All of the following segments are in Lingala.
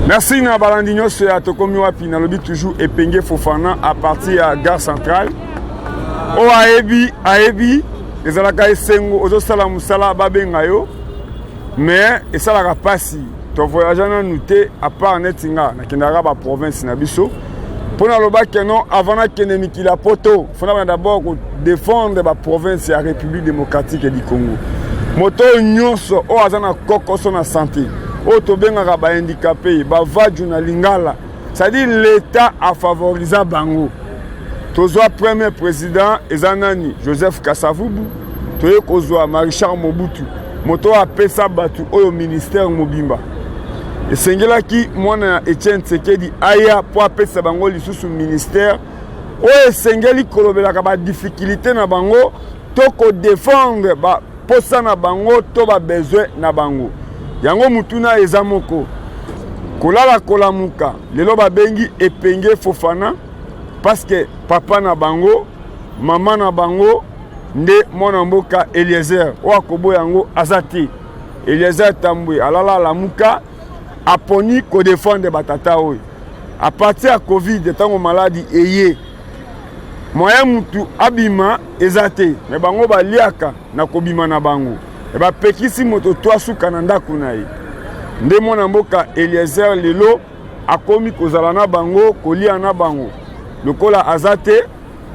Merci na balandi nyonso ya Tokomi Wapi. Nalobi toujours Epenge Fofana à partir ya gare centrale. Oyo ayebi ayebi, ezalaka esengo ozosala mosala babenga yo, mais esalaka mpasi. Tovoyage nanu te, à part neti nga nakendaka baprovince na biso mpo naloba ke non, avant nakende mikili ya poto, faut nabana d'abord kodéfendre baprovince ya République démocratique du Congo. Moto oyo nyonso oyo aza na kokoso na santé, oyo tobengaka bahandicapé, bavaju na lingala, c'est-à-dire l'État afavorisa bango. Tozwa premier président, eza nani? Joseph Kasavubu. Toye kozwa Maréchal Mobutu, moto oyo apesa bato oyo ministère mobimba. Esengelaki mwana ya Etienne Tshisekedi aya mpo apesa bango lisusu ministère oyo esengeli kolobelaka badifficulté na bango to kodéfendre baposa na bango to babesoin na bango. Yango mutuna eza moko: kolala kolamuka, lelo babengi Epenge Fofana parce que papa na bango, mama na bango nde mwana mboka Eliezer. Oyo akoboya yango aza te. Eliezer Tambwe alala alamuka, aponi kodéfendre batata oyo. À partir ya Covid, ntango maladi eye, moyen mutu abima eza te, me bango baliaka na kobima na bango, e bapekisi moto to asuka na ndako na ye. Nde mwana mboka Eliezer lelo akomi kozala na bango, kolia na bango. Lokola aza te,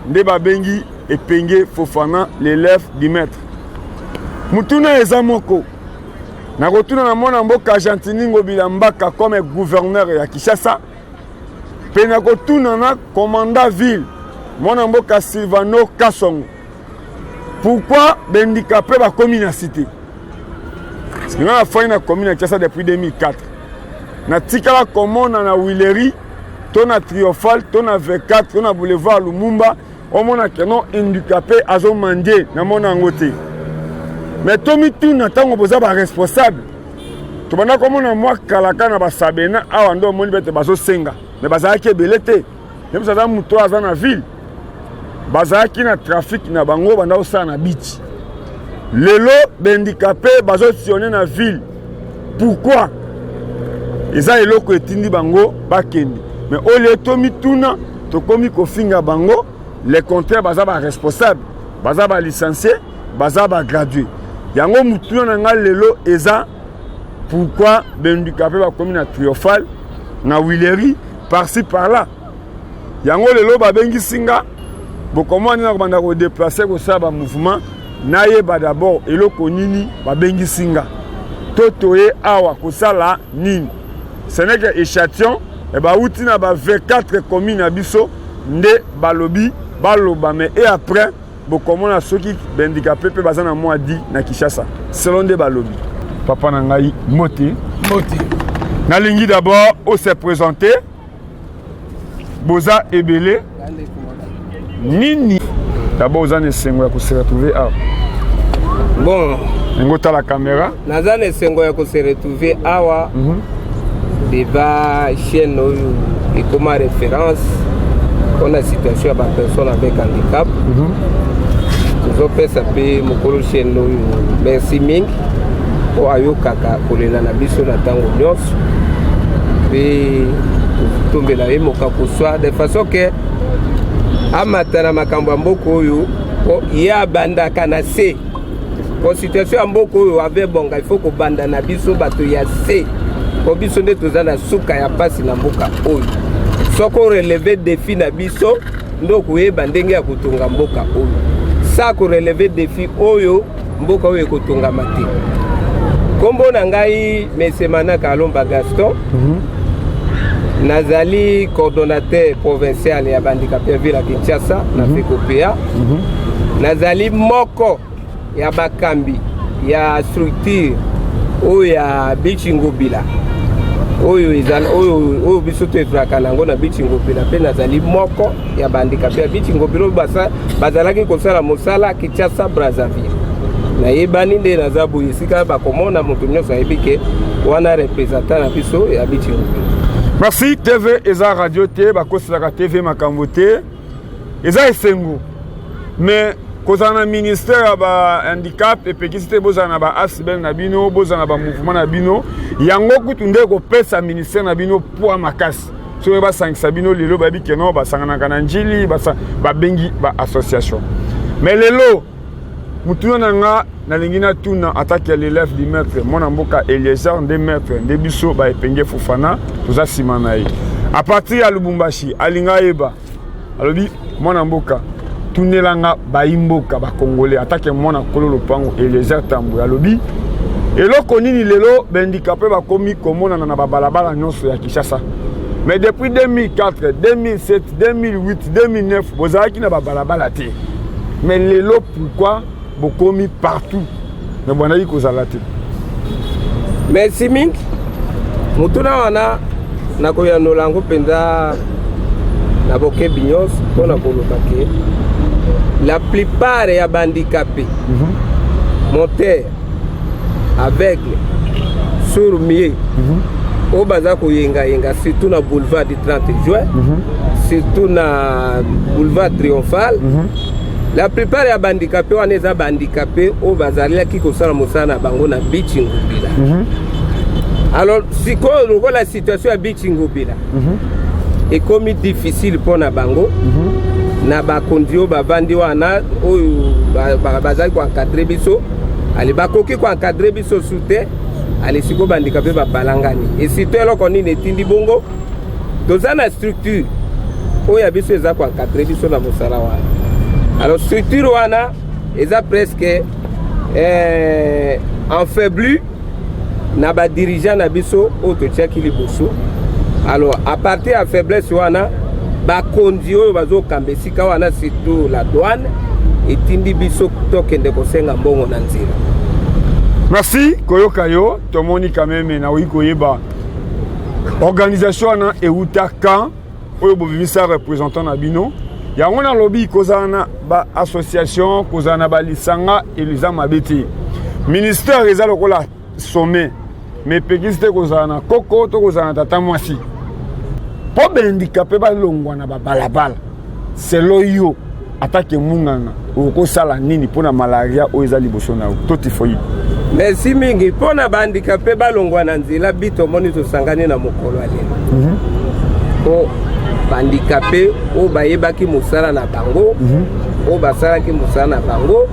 nde babengi Epenge Fofana, l'élève du maître. Mutuna eza moko, nakotuna na mwana mboka Gentiny Ngobila Mbaka comme gouverneur ya Kinshasa, mpe nakotuna na commandant ville, mwana mboka Silvano Kasongo, pourquoi bahandicapé bakomi na cité? Parce que nga nafandi na commune ya Kinshasa depuis 2004, natikala komona na Huileries to na Triomphal to na V4 to na boulevard Lumumba, omona ke non, handicapé azomendier, namona yango te. Mais tomituna, ntango boza baresponsable, tobanda komona mwa kalaka na basabena awa nde omoni bete bazosenga, me bazalaki ebele te. Ye aza moto oyo aza na ville, bazalaki na trafic na bango, banda kosala na beach. Lelo bahandicapé bazosillonner na ville, pourquoi? Eza eloko etindi bango bakende. Mais au lieu tomituna, tokomi kofinga bango. Le contraire, baza baresponsable, baza balicencié, baza bagradué. Yango mutuna na ngai lelo eza: pourquoi bahandicapé bakomi na Triomphal, na Huileries, par-ci par-là? Yango lelo babengisi nga, bokomona nini, kobanda kodéplacer, kosala bamouvement. Nayeba d'abord eloko nini babengisi nga to toye awa kosala nini. Ce n'est que échantillon bauti na ba 24 commune na biso nde balobi baloba. Mais et après, bokomona soki bahandicapé mpe baza na mwa di na Kinshasa, selon nde balobi. Papa na ngai, mbote. Mbote. Nalingi d'abord ose présenter, boza ebele nini. D'abord, oza na esengo ya kose retrouver awa? Bon. Ndenge otala caméra. Naza na esengo ya kose retrouver awa devant chaîne oyo ekoma référence mpona situation ya bapersone avec handicap. Tozopesa mpe mokolo chaîne oyo merci mingi, mpo ayokaka kolela na biso na ntango nyonso, mpe totombela ye mokako swa de façon ke amata na makambo ya mboka oyo, mpo ye abandaka na se, po situation ya mboka oyo ave bonga. Il faut kobanda na biso bato ya se, po biso nde toza na suka ya mpasi na mboka oyo. Soki orelever défi na biso, nde okoyeba ndenge ya kotonga mboka oyo. Sa korelever défi oyo, mboka oyo ekotongama te. Nkombo na ngai Mese Manaka Alomba Gaston. Nazali coordonnateur provincial ya bahandicapé ya ville ya Kinshasa na FECOPEA. Nazali moko ya bakambi ya structure oyo ya Beach Ngobila, oyo ezali oyo biso toezwaka nango na Beach Ngobila. Mpe nazali moko ya bahandicapé ya Beach Ngobila oyo bazalaki kosala mosala Kinshasa Brazzaville. Nayebani nde naza boye, esika bakomona moto nyonso ayebi ke wana représentant na biso ya Beach Ngobila. Merci. TV eza radio te, bakoselaka TV makambo te. Eza esengo, mais Kozala na ministère ya bahandicap epekisi te bozala na baasbl na bino, bozala na bamouvement na bino. Yango kutu nde ekopesa ministère na bino poids makasi. Soki basangisa bino lelo, bayebi keno basanganaka na Njili, babengi baassociation. Mais lelo motuna na nga nalingi natuna, atake l'élève du maître, mwana mboka Eliezer nde maître, nde biso baepenge Fofana toza nsima na ye à partir ya Lubumbashi. Alinga ayeba, alobi: mwana mboka, tunelanga bayimboka bakongolais, atake mwana kolo lopango Eliezer Tambwe, alobi eloko nini lelo bahandicapé bakomi komonana na babalabala nyonso ya Kinshasa? Mais depuis 2004, 2007, 2008, 2009 bozalaki na babalabala te, mais lelo pourquoi bokomi partout? Mais bwandaki kozala te. Merci mingi. Motuna wana nakoyanola yango mpenza na bokebi nyonso mpona koloba ke la plupart ya bahandicapé moteur, aveugle, sourd muet oyo baza koyengayenga, surtout na boulevard du 30 juin, surtout na boulevard Triomphal, la plupart ya bahandicapé wana eza bahandicapé oyo bazalaki kosala mosala na bango na Beach Ngobila. Alors sikoyo, lokola situation ya Beach Ngobila ekomi difficile mpo na bango, na bakonzi oyo bavandi wana, oyo bazali koencadrer biso, ale bakoki koencadrer biso su te. Ale sikoyo bahandicapé bapalangani. Et surtout, eloko nini etindi bongo? Toza na structure oyo ya biso eza koencadrer biso na mosala wana. Alors structure wana eza presque affaibli na badirigeant na biso oyo totiaki liboso. Alors à partir ya faiblesse wana, bakonzi oyo bazokamba esika wana, surtout la douane, etindi biso tokende kosenga mbongo na nzela. Merci koyoka yo. Tomoni quand même, nakoki koyeba organisation wana euta quand, oyo bobimisa représentant na bino? Yango nalobi, kozala na baassociation, kozala na balisanga eza mabe te. Ministère eza lokola sommet, mais epekisi te kozala na koko to kozala na tata mwasi mpo bahandicapé balongwa na babalabala. Selo yo, atake munganga, okosala nini mpo na malaria oyo eza liboso na yo to typhoïde? Merci mingi. Mpo na bahandicapé balongwa na nzela, bi tomoni tosangani na mokolo ya lelo mpo bahandicapé oyo bayebaki mosala na bango, oyo basalaki mosala na bango,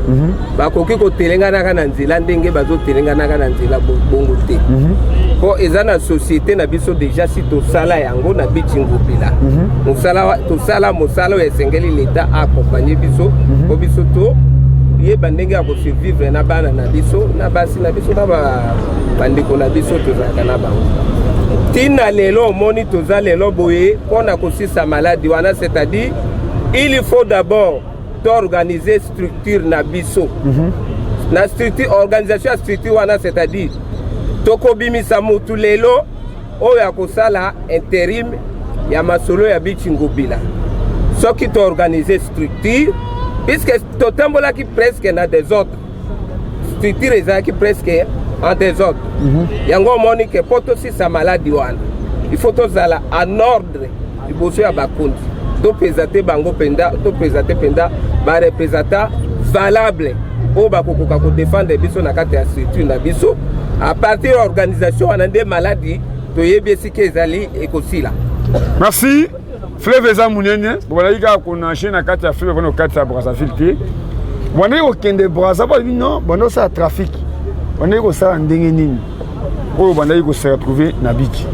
bakoki kotelenganaka na nzela ndenge bazotelenganaka na nzela bongo te, mpo eza na société na biso déjà. Si tosala yango na Beach Ngobila, mosala tosala, mosala oyo esengeli leta accompagne biso mpo biso toyeba ndenge ya kosurvivre na bana na biso, na basi na biso, na bandeko na biso tozalaka na bango. Ntina lelo omoni toza lelo boye mpo na kosisa maladi wana, c'est-à-dire il faut d'abord toorganiser structure na biso. Na structure, organisation ya structure wana, c'est-à-dire tokobimisa mutu lelo oyo akosala intérim ya masolo ya Beach Ngobila. Soki toorganiser structure, puisque totambolaki presque na désordre, structure ezalaki presque en désordre. Yango omoni ke mpo tosisa maladi wana, il faut tozala en ordre liboso ya bakonzi, toprésente bango mpenza, toprésente mpenza bareprésentant valable oyo bakokoka kodéfendre biso na kati ya structure na biso. À partir ya organisation wana nde maladi toyebi esika ezali ekosila. Merci. Fleuve eza monene, bobandaki kaka konager na kati ya fleuve mpona kokatisa ya Brazzaville te. Bandaki kokende Braza, balobi non, banda kosala trafic. Bandaki kosala ndenge nini oyo bandaki kose retrouver na beach?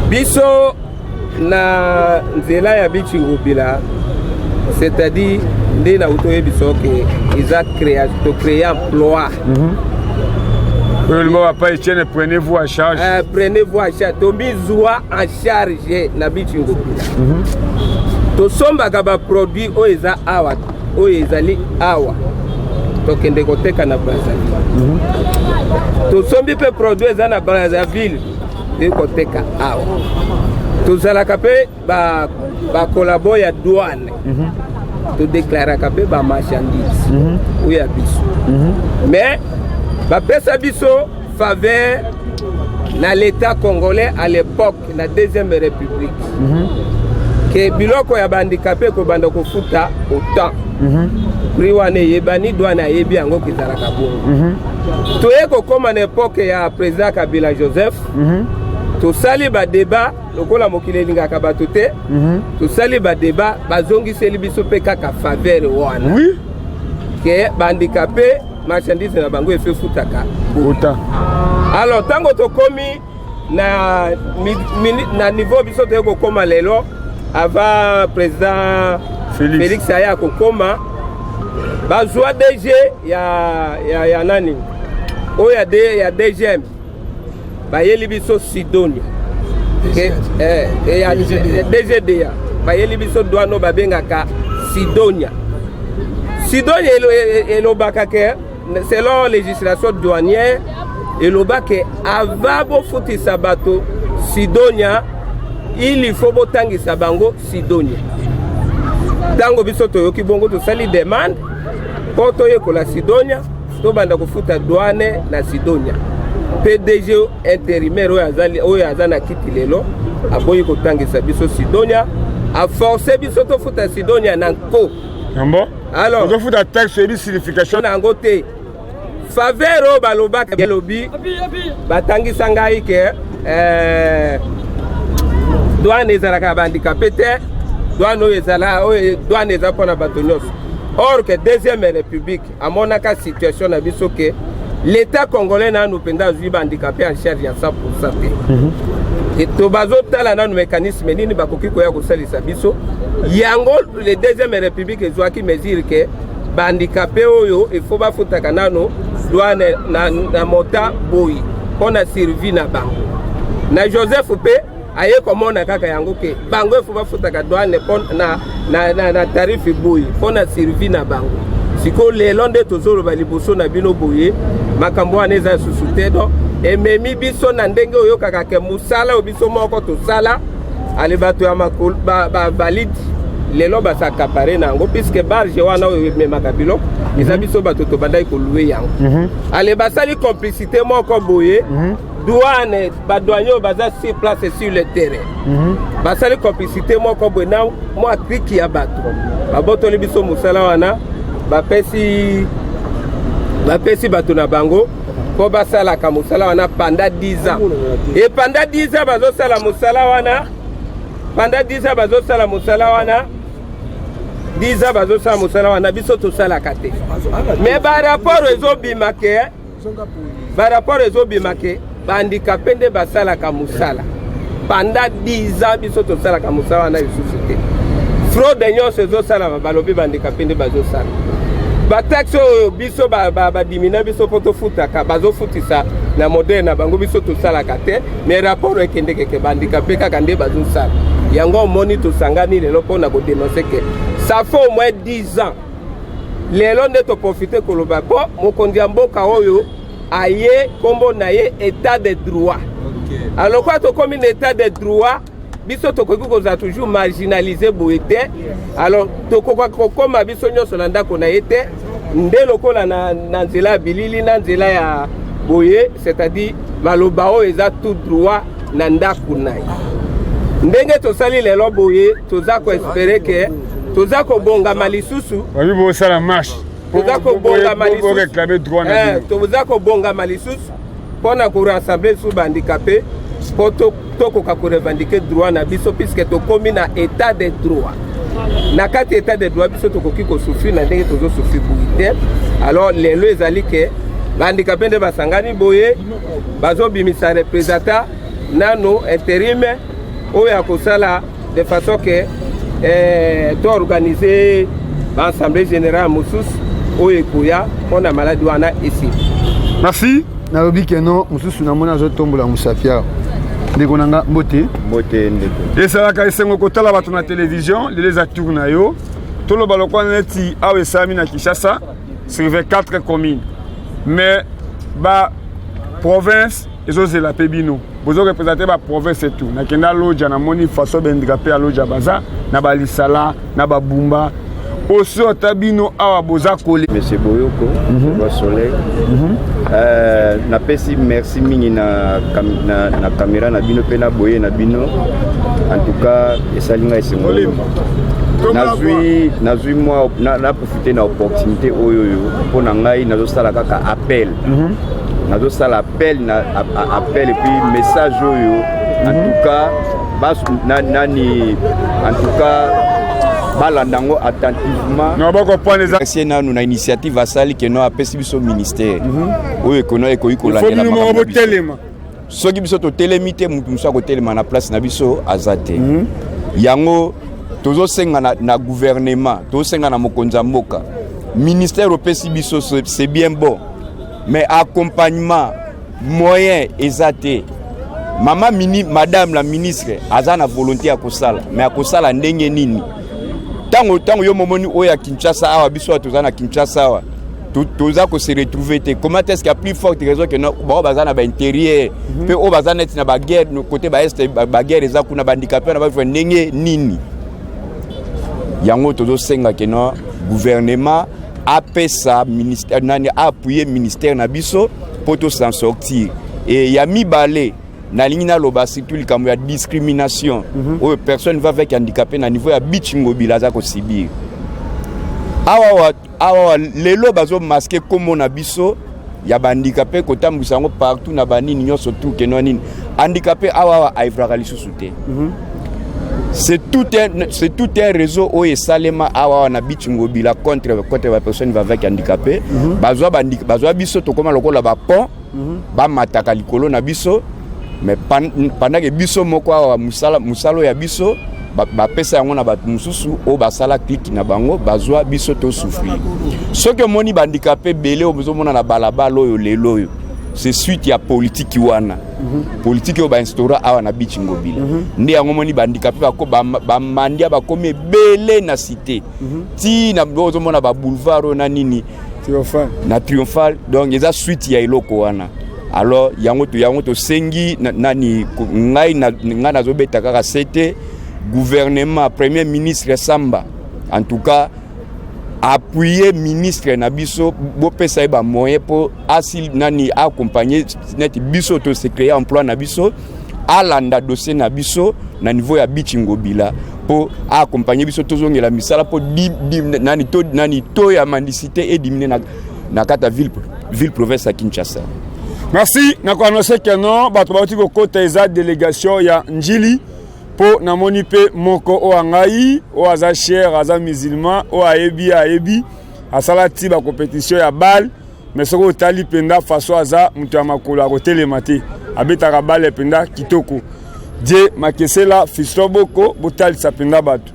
Biso na nzela ya Beach Ngobila, c'est-à-dire nde nauti oyebisa ke eza tocréer emploi. Oyo lingo papa Etienne, prenez-vous en charge. Prenez-vous en charge, tomizwa en charge na Beach Ngobila. Tosombaka baproduit oyo eza awa, oyo ezali awa, tokende koteka na Brazzaville. Tosombi mpe produit eza na Brazzaville, toyei koteka awa. Tozalaka mpe bakolabo ya douane, todeklaraka mpe bamarchandise oyo ya biso. Mais bapesa biso faveur na l'état congolais à l'époque, na deuxième république, ke biloko ya bahandicapé ekobanda kofuta autant. Prix wana eyebani, douane ayebi yango kezalaka bongo. Toye kokóma na époque ya président Kabila Joseph, tosali badébat. Lokola mokili elingaka bato te, tosali badébat, bazongiseli biso mpe kaka faveur wana ke bahandicapé, marchandise na bango efefutaka. Ota. Alors, ntango tokomi na niveau biso toye kokóma lelo, avant président Félix, Félix aya kokóma, bazwa DG ya nani oyo ya DGM, bayeli biso Sidonia. Ya DGDA, bayeli biso douane oyo babengaka Sidonia. Sidonia elobaka ke, selon législation douanière, eloba ke avant bofutisa bato Sidonia, il faut botangisa bango Sidonia. Ntango biso toyoki bongo, tosali demande mpo toyekola Sidonia, tobanda kofuta douane na Sidonia. PDG intérimaire oyo aza na kiti lelo aboyi kotangisa biso Sidonia, aforce biso tofuta Sidonia na nko. Yango. Alors, ozofuta taxe, oyebi signification na yango te. Faveur oyo balobaka, elobi batangisa ngai ke douane ezalaka ya bahandicapé te, douane oyo ezala, oyo douane eza mpona bato nyonso. Or que deuxième république amonaka situation na biso ke l'état congolais nanu mpenza azwi bahandicapé en charge ya 100 te. To bazotala nanu mécanisme nini bakoki koya kosalisa biso yango. Le deuxième république ezwaki mesure ke bahandicapé oyo il faut bafutaka nano douane na mota boyi mpo na survie na bango. Na Joseph mpe aye komona kaka yango ke bango il faut bafutaka douane mpo na tarif boye mpo na survie na bango. Sikoyo lelo nde tozoloba liboso na bino boye, makambo wana eza susu te. Donc ememi biso na ndenge oyokaka ke mosala oyo biso moko tosala, ale bato ya makolo bavalide lelo bas'accaparer na yango, puisque barge wana oyo ememaka biloko eza biso bato tobandaki kolouer yango. Ale basali complicité moko boye, douane, badouanier oyo baza sur place, sur le terrain, basali complicité moko boye na mwa clique ya bato, babotoli biso mosala wana, bapesi bato na bango mpo basalaka mosala wana pendant 10 ans. Et pendant 10 ans bazosala mosala wana, pendant 10 ans bazosala mosala wana, 10 ans bazosala mosala wana, biso tosalaka te. Mais barapport ezobima ke, barapport ezobima ke bahandicapé nde basalaka mosala pendant 10 ans, biso tosalaka mosala wana lisusu te. Fraude nyonso ezosalama, balobi bahandicapé nde bazosala. Bataxe oyo biso badimina biso mpo tofutaka, bazofutisa na modèle na bango, biso tosalaka te. Mais rapport ekendeke ke bahandicapé kaka nde bazosala yango. Omoni, tosangani lelo mpona kodénoncer ke ça fait au moins 10 ans. Lelo nde toprofite koloba mpo mokonzi ya mboka oyo aye, nkombo na ye état de droit. Alors kwa tokomi na état de droit, biso tokoki kozala toujours marginalisé boye te. Alors tokoka kokóma biso nyonso na ndako na ye te, nde lokola na nzela ya bilili, na nzela ya boye, c'est-à-dire maloba oyo eza tout droit na ndako na ye. Ndenge tosali lelo boye, toza koespérer ke toza kobongama lisusu. Babi bosala marche. Toza kobongama lisusu. Réclamer droit na bino. Toza kobongama lisusu mpona korassembler lisusu bahandicapé mpo tokoka korevendiquer droit na biso, puisque tokómi na état de droit. Na kati état de droit, biso tokoki kosouffrir na ndenge tozosouffrir boye te. Alors lelo ezali ke bahandicapé nde basangani boye, bazobimisa représentant nano intérim oyo akosala de façon ke toorganiser baassemblée générale mosusu oyo ekoya mpona maladi wana esili. Merci. Nalobi keno mosusu namoni azotombola mosapi awa. Ndeko na nga, mbote. Mbote, ndeko. Ezalaka esengo kotala bato na télévision. Lelo eza tour na yo. Toloba lokola neti awa esalami na Kinshasa sur 24 communes, mais baprovince ezozela mpe bino bozoreprésenter baprovince etu. Nakenda Loja, namoni façon bahandicapé ya Loja baza na balisala na babumba osi. Ata bino awa boza kole. Monsieur Boyoko, Roi Soleil, napesi merci mingi na caméra na bino mpe na boye na bino. En tout cas esali ngai esengo. Nazwi nazwi mwa na, na profite na opportunité oyo oyo mpo na ngai nazosala kaka appel. Nazosala appel na appel et puis message oyo en tout cas bas, na, nani en tout cas balanda yango attentivement. Non, bokopwana eza Remercier nanu na initiative asali keno apesi biso ministère oyo ekono ekoki fo kolandela bino moko makambo na biso. botelema. Soki biso totelemi te, motu mosusu akotelema na place na biso aza te. Yango tozosenga na gouvernement, tozosenga na mokonzi ya mboka, ministère opesi biso, c'est bien bon, mais accompagnement moyen eza te. Mama mini, madame la ministre aza na volonté ya kosala, mais akosala ndenge nini? Ntango yo momoni oyo ya Kinshasa awa, biso awa toza na Kinshasa awa, toza kose retrouver te. Comment est-ce qu'il y a plus forte raison que no, bao baza na baintérieur mpe oyo baza neti na baguerre côté baest, baguerre eza kuna, bahandicapé na bavivre ndenge nini? Yango tozosenga ke no gouvernement apesa ministère nani, aappuyer ministère na biso mpo tosan sortir. E ya mibale, nalingi naloba surtout likambo ya discrimination oyo personne va avec handicapé na niveau ya Beach Ngobila aza kosubir awa awa. Lelo bazomasquer nkombo na biso ya bahandicapé, kotambwisa yango partout na banini nyonso tu keno nini handicapé awa awa aevraka lisusu te. C'est tout un réseau oyo esalema awa awa na Beach Ngobila contre bapersone avec handicapé. Bazwa biso, tokóma lokola bapont, bamataka likolo na biso, mais pendant que biso moko awa mosala oyo ya biso bapesa yango na bato mosusu oyo basala clique na bango, bazwa biso tosouffrir. Soki omoni bahandicapé ebele oyo bozomona na balabala oyo lelo oyo, c'est suite ya politiki wana, politiki oyo bainstaura awa na Beach Ngobila. Nde yango omoni bahandicapé bamandia bakomi ebele na cité, ti na ozomona baboulevard oyo na nini. Triomphal. Na Triomphal. Donc eza suite ya eloko wana. Alors yango tosengi nani, ngai nazobeta kaka sete gouvernement, premier ministre Samba, en tout cas appuyer ministre na biso, bopesa ye bamoyen mpo asili nani accompagner neti biso tose créer emploi na biso, alanda dossier na biso na niveau ya Beach Ngobila mpo aaccompagner biso tozongela misala, mpo nani to nani to ya mendicité ediminuer na kati ya ville province ya Kinshasa. Merci. Nakoannoncer ke non, bato bauti kokota, eza délégation ya Njili, mpo namoni mpe moko oyo ya ngai oyo aza cher, aza musulman, oyo ayebi asala ti bacompétition ya balle, mais soki otali mpenza façon aza moto ya makolo akotelema te, abetaka balle mpenza kitoko. Die Makesela Fiston Boko, botalisa mpenza bato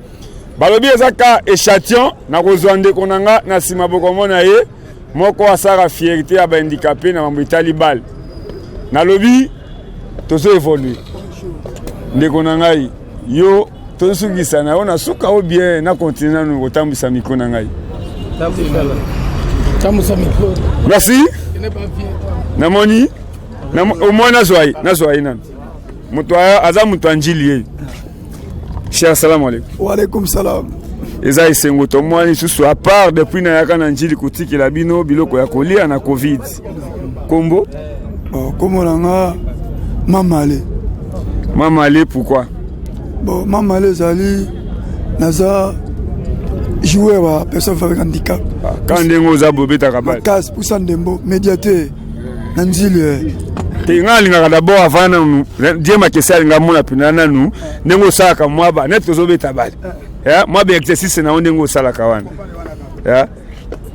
balobi eza ka échantillon. Nakozwa ndeko na nga na nsima, bokomona ye moko asalaka fierté ya bahandicapé na mambo etali balle. Nalobi tozo évoluer. Ndeko na ngai, yo tozosukisa na yo na suka o bien na continue nanu kotambwisa micro na ngai. Tambusa micro. Merci. Ce n'est pas bien. Namoni au moins nazwa ye nanu, moto aza moto ya Njili ye. Cher, salamu alaikum. Waalaikum salam. Eza esengo tomwani lisusu, à part depuis nayaka na Njili kotikela bino biloko ya kolia na Covid. Kombo? Bon, kombo na nga Mamale. Mamale, pourquoi? Bon, Mamale ezali naza joueur ya personne avec handicap. Ka ndenge oza bobetaka balle? Makasi, pusa ndembo, médiateur na Nzili eh. Te, ngai alingaka d'abord avant nanu Die Makesi alinga mona mpena nanu ndenge osalaka mwa ba neti tozobeta balle, mwa ba exercice na yo ndenge osalaka wana.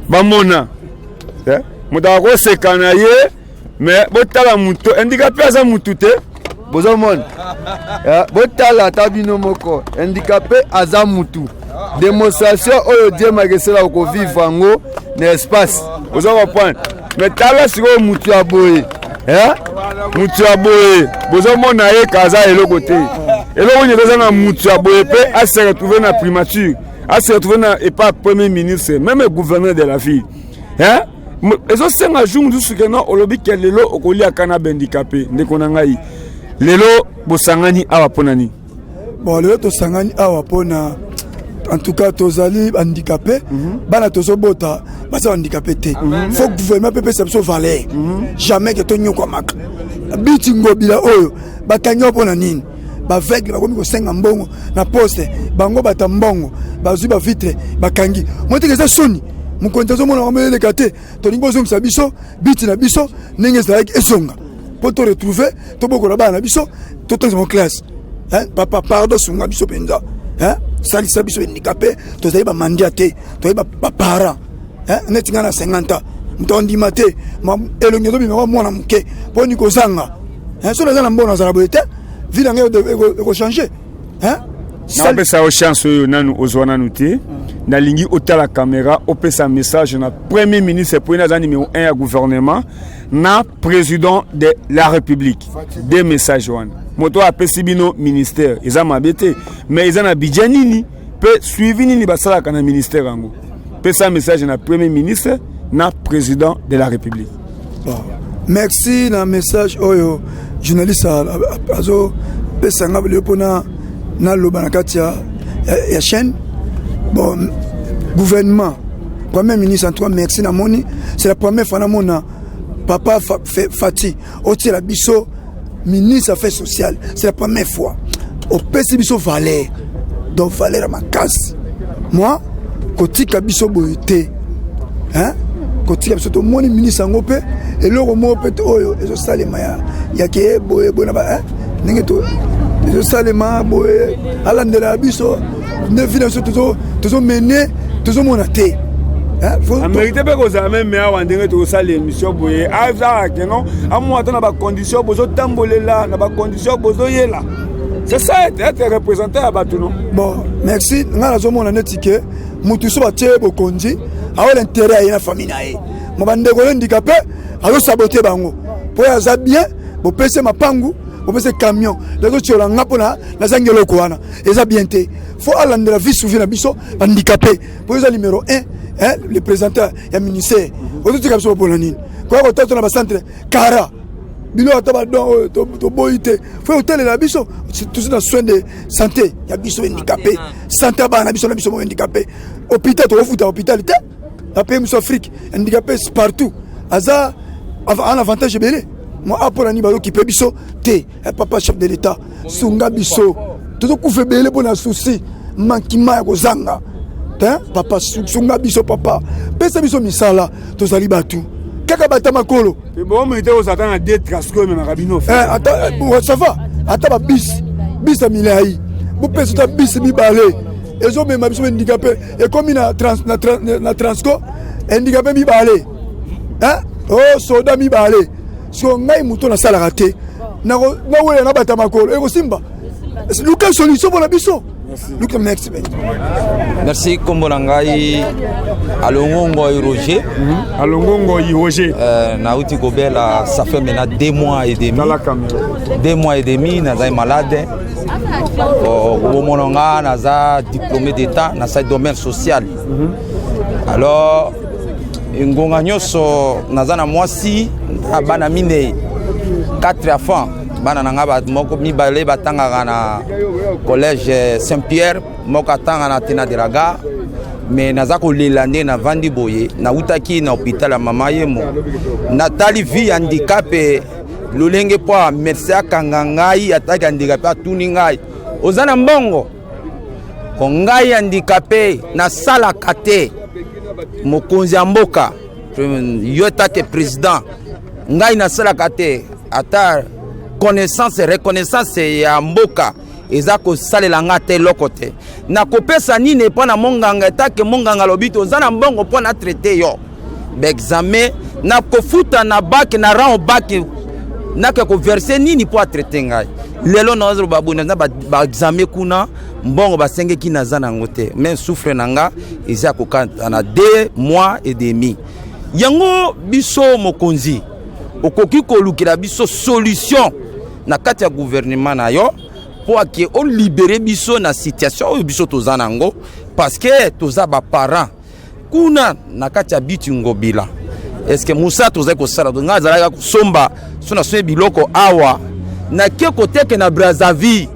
Bamona moto akoseka na ye, mais botala moto handicapé aza mutu te. Bozomona, botala ata bino moko, handicapé aza mutu. Démonstration oyo Die Makesela okovivre yango na espace. Oza comprendre? Mais tala sikoyo mutu ya boye, mutu ya boye bozomona ye ka aza eloko te. Eloko nini eza na mutu ya boye mpe ase retrouve na primature, ase retrouve na epa premier ministre, même gouverneur de la ville, hein? Ezosenga jour mosusu ke no olobi ke lelo okoliaka na bahandicapé. Ndeko na ngai, lelo bosangani awa mpo na nini? Bon, lelo tosangani awa mpona, en tout cas tozali handicapé, bana tozobota baza handicapé te. Faut gouvernement mpe pesa biso valeur, jamais ke tonyokwamaka. Beach Ngobila oyo bakangi yo mpona nini? Baaveugle bakomi kosenga mbongo na poste, bango bata mbongo bazwi bavitre bakangi moteka. Eza soni. Mokonzi azomona bango eleka te. Tolingi bozongisa biso biti na biso ndenge ezalaki, ezonga mpo to retrouve, tobokola bana na biso, totangisa bango classe. Papa, pardon, sunga biso mpenza, salisa biso handicapé. Tozali bamandia te, tozali baparent. Neti ngai na 50 ans, moto andima te, elongi ezobima kwa mwana moke mpo ni kozanga. So naza na mbongo, nazala boye te, vie na ngai ekochange. Napesa yo chance oyo nanu ozwa nanu te. Nalingi otala caméra, opesa message na Premier ministre, po ye aza numéro 1 ya gouvernement, na président de la République. Deux message wana. Moto oyo apesi bino ministère eza mabe te, mais eza na budget nini mpe suivi nini basalaka na ministère yango? Pesa message na Premier ministre, na président de la République. Bon, merci na message oyo journaliste azopesa nga lelo mpona naloba na kati ya chaîne. Bon, gouvernement, Premier ministre, en tout cas merci. Namoni c'est la première fois namona papa Fati otiela biso ministre Affaires sociales. C'est la première fois opesi biso valeur, donc valeur ya makasi. Moi kotika biso boye te, hein? Kotika biso, tomoni ministre yango mpe eloko moko mpe te oyo ezosalema ya ke boye boye na ndenge ezosalema boye, alandela ya biso nde vie na biso tozomene, tozomona te. Amérité mpe kozala même awa ndenge tokosala émission boye, azala keno amona ata na bacondition bozotambolela, na bacondition bozoyela. C'est ça, être représentant ya bato, non? Bon, merci. Ngai nazomona neti ke mutu so batie bokonzi, aola intérêt aye na famille na ye. Mo bandeko yo handicapé azosabote bango mpo oyo aza bien, bopesi mapangu, bopesi camion, nazotiola nga mpona nazangi eloko wana. Eza bien te. Faut alandela vie suivi na biso bahandicapé, mpo eza numéro 1, hein, le présenteur ya ministère. Ozotika biso mpona nini? Koya kotata na bacentre kara bino ata badon oyo toboyi te. Faut kotalela biso tozi na soin de santé ya biso handicapé, santé ya bana na biso, na biso moko handicapé. Hôpital, tokofuta hôpital te. Na pays mosusu Afrique, handicapé partout aza un avantage ebele. Mo ampona nini bazokipe biso te? Papa chef de l'État, sunga biso, tozokufa ebele mpo na souci mankima ya kozanga te. Papa, sunga biso. Papa, pesa biso misala. Tozali bato kaka bata makolo. Bomoi te, ozalaka na deux Transco ememaka bino. Ata ça va, ata babisi bisi ya milai, bopesa ata bisi mibale ezomema biso handicapé. Ekomi na Transco, handicapé mibale, o soda mibale. So ngai moto nasalaka te, nawela na bata makolo, ekosimba. Luka solution mpona biso, luka. Merci. Merci. Nkombo na ngai Alongongo Roger. Alongongo Roger. Nauti kobela, ça fait maintenant 2 mois et demi, 2 mois et demi nazali malade. Komona nga, naza diplômé d'état, nasali domaine social. Alors ngonga nyonso naza na mwasi na bana minei, 4 enfants. Bana na nga moko, mibale batangaka na collège Saint Pierre, moko atanga na Tena de la Gare. Mais naza kolela nde navandi boye. Nautaki na hôpital ya Mama Yemo, natali vie ya handicap lolenge mpo médecin akanga ngai ataki handicapé, atuni ngai: "Oza na mbongo?" Ko ngai handicapé nasalaka te. Mokonzi ya mboka, yo take président, ngai nasalaka te. Ata connaissance, reconnaissance ya mboka eza kosalela nga te eloko te. Nakopesa nini mpo na monganga? Etake monganga alobi te oza na mbongo mpo na traite yo, baexamen nakofuta na bake na rang bake, nake koverse nini mpo atraite ngai? Lelo nazoloba boye, naza baexamen kuna, mbongo basengeki naza nango te. Mais souffre na nga eza ya kokata na 2 mois et demi. Yango biso, mokonzi, okoki kolukela biso solution na kati ya gouvernement na yo mpo ake olibere biso na situation oyo biso toza nango, parce que toza baparent kuna na kati ya biti Ngobila. Est-ce mosala tozali kosala? Ngai azalaki kosomba, so nasombi biloko awa, nake koteke na Brazzaville.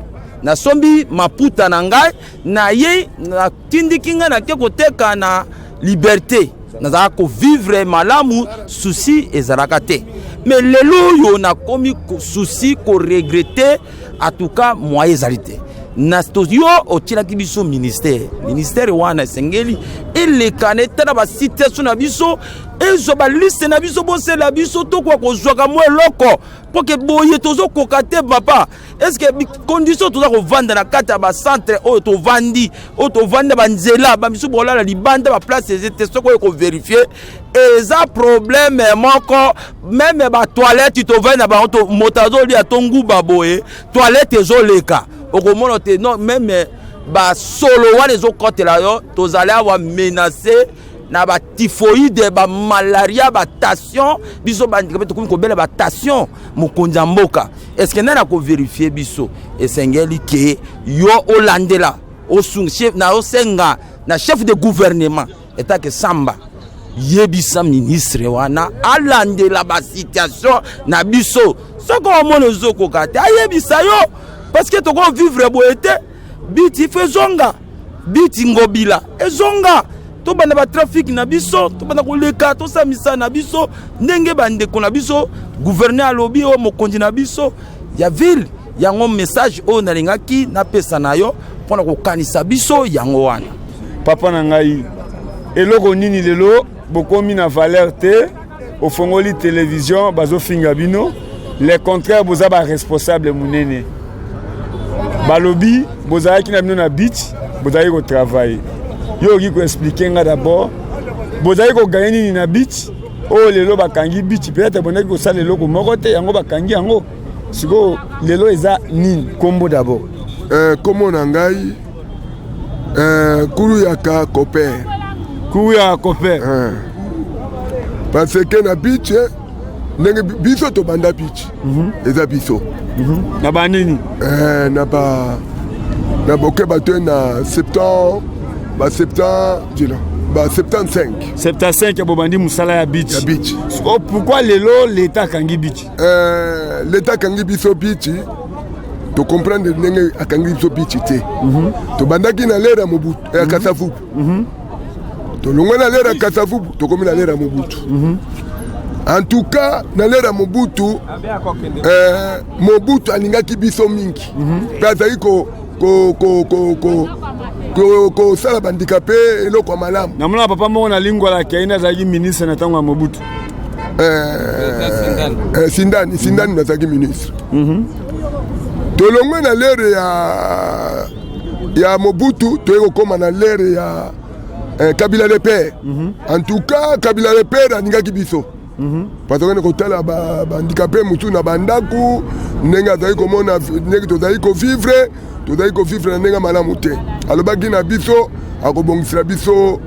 Nasombi maputa na ngai, naye natindiki ngai, nake koteka na Liberté. Nazalaka kovivre malamu, souci ezalaka te. Mais lelo oyo nakomi souci koregretter, en tout cas moyen ezali te. Na yo otielaki biso ministère, ministère wana esengeli eleka na etala basituation na biso, ezwa baliste na biso, bosela biso, tokoka kozwaka mwa eloko mpo ke boye tozokoka te. Papa, est-ce condition toza kovanda na kati ya bacentre oyo tovandi, oyo tovandi na banzela, bamisu bolala libanda, baplace eza te. Soki oyo kovérifier, eza problème moko. Même batoilette tovandi na bango, moto azolia to nguba boye, toilette ezoleka, okomona te. Non, même basolo wana ezokɔtela yo. Tozali awa menacé na batyphoïde, bamalaria, batension. Biso bandika mpe tokomi kobela batension. Mokonzi ya mboka, est-ce nani akovérifier biso? Esengeli ke yo olandela, osunga na osenga na chef de gouvernement etake Samba, yebisa ministre wana alandela basituation na biso. Soki omona ezokoka te, ayebisa yo, parce que tokovivre boye te. Biti fo ezonga, biti Ngobila ezonga, tobanda batrafic na biso, tobanda koleka, tosala misala na biso ndenge bandeko na biso. Gouverneur alobi, oyo mokonzi na biso ya ville. Yango message oyo nalingaki napesa na yo mpona kokanisa biso, yango wana. Papa na ngai, eloko nini lelo bokomi na valeur te? Ofongoli télévision, bazofinga bino. Le contraire, boza baresponsable monene. Balobi bozalaki na bino na beach, bozalaki kotravailler. Yo okoki koexpliquer nga d'abord, bozalaki kogagner nini na beach oyo lelo bakangi beach? Peut-être bondaki kosala eloko moko te, yango bakangi yango. Sikoyo lelo eza nini? Kombo d'abord. Kombo na ngai Kuruyaka Coper. Kuruyaka Coper. Parce que na beach, ndenge biso tobanda beach, eza biso. Na banini? Na ba na boke bato na 70, ba 70 dila, ba 75. 75 bobandi mosala ya beach? Ya beach. Oh, pourquoi lelo l'État akangi beach? L'État akangi biso beach, tocomprendre ndenge akangi biso beach te. Tobandaki na l'ère ya Mobutu, ya Kasavubu. Tolongwe na l'ère ya Kasavubu, tokomi na l'ère ya Mobutu. En tout cas, na l'ère ya Mobutu, Mobutu alingaki biso mingi mpe azali kosala bandika mpe eloko ya malamu. Namona papa moko na Lingwala Keina, azalaki ministre na ntango ya Mobutu. Sindani, Sindani nazalaki ministre. Tolongwe na l'ère ya Mobutu, toyei kokóma na l'ère ya Kabila le père. En tout cas, Kabila le père alingaki biso, parce que kotala bahandicapé mosusu na bandako, ndenge azali komona ndenge tozali kovivre, tozali kovivre na ndenge malamu te. Alobaki na biso akobongisela biso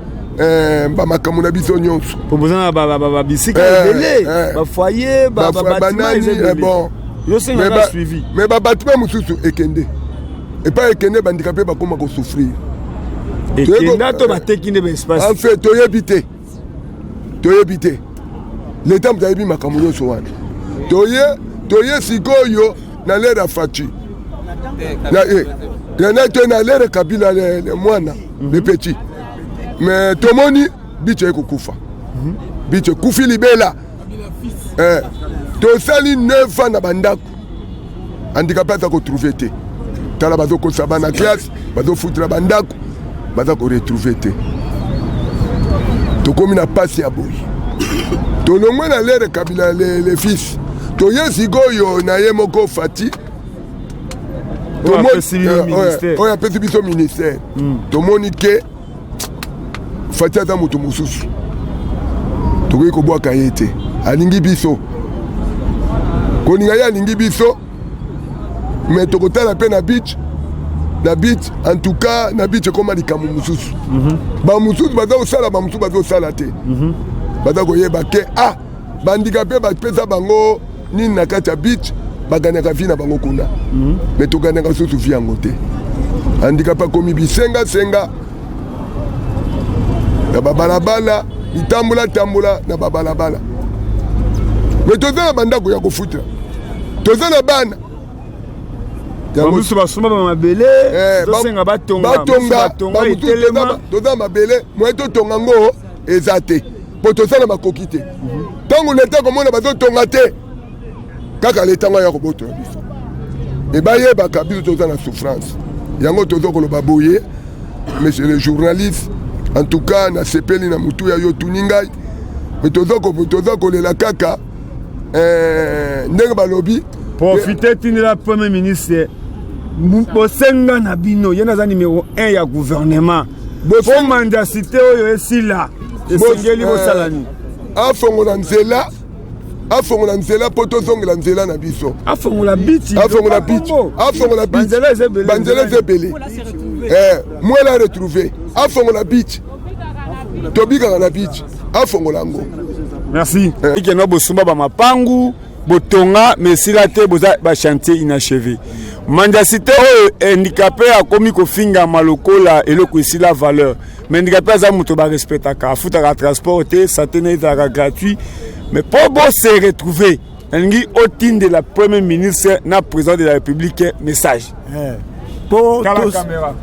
bamakambo na biso nyonso. Po boza na babisika ebele, bafoyer, babatima eza ebele. Yosengaka suivi. Mais babatima mosusu ekende epai ekende, bandika mpe bakóma kosouffrir. Ekenda to bateki nde baespace? En fait, toyebi te, toyebi te. Leta moto ayebi makambo nyonso wana. Toye sikoyo na l'ère ya Fatshi, na to na l'ère Kabila le mwana, le petit. Mais tomoni beach ekokufa, beach ekufi libela. Tosali 9 ans na bandako, handicapé aza kotrouver te. Tala, bazokotisa bana classe, bazofutela bandako, baza koretrouver te. Tokomi na pasi ya boye. Tolongwe na l'ère Kabila le fils, toye sikoyo na ye moko Fatshi oyo apesi biso ministère. Tomoni ke Fatshi aza moto mosusu, tokoki kobwaka ye te. Alingi biso, kolinga ye alingi biso. Mais tokotala mpe na beach, na beach, en tout cas na beach ekóma likambo mosusu. Bamosusu baza kosala, bamosusu bazosala te. Baza koyeba ke ah, bandika mpe bapesa bango nini na kati ya beach, baganyaka vie na bango kuna. Mais toganyaka susu vie yango te. Handicapé akomi bisengasenga na babalabala, bitambola-tambola na babalabala. Mais toza na bandako ya kofutela, toza na bana. Bamosusu basomba bamabele, tosenga batonga. Batonga. Toza mabele, moye totonga ngo eza te, mpo toza na makoki te. Ntango leta komona bazotonga te. Kaka leta yango aya kobotola biso. E bayebaka biso toza na souffrance. Yango tozo koloba boye, monsieur le journaliste, en tout cas nasepeli na motuya yo otuni ngai, mais tozo kolela kaka eh, ndenge balobi. Profite tindela premier ministre bosenga na bino, ye naza numero 1 ya gouvernement. Po mendacité oyo esila, esengeli bosala nini? Afongola nzela, afongola nzela mpo tozongela nzela na biso. Afongola biti, afongola biti, afongola biti. Banzela eza ebele, banzela eza ebele. Mwela retrouver, afongola beach, tobikaka na beach, afongola yango. Merci. Ikeno bosomba ba mapangu, botonga mais esila te, boza ba chantier inachevé. Mendacité oyo handicapé akomi kofingama lokola eloko esila valeur. Mais handicapé aza moto ba respectaka, afutaka transport te, santé na ye ezalaka gratuit. Mais po bo se retrouver, nalingi otindela premier ministre na président de la République message. Po Tala caméra.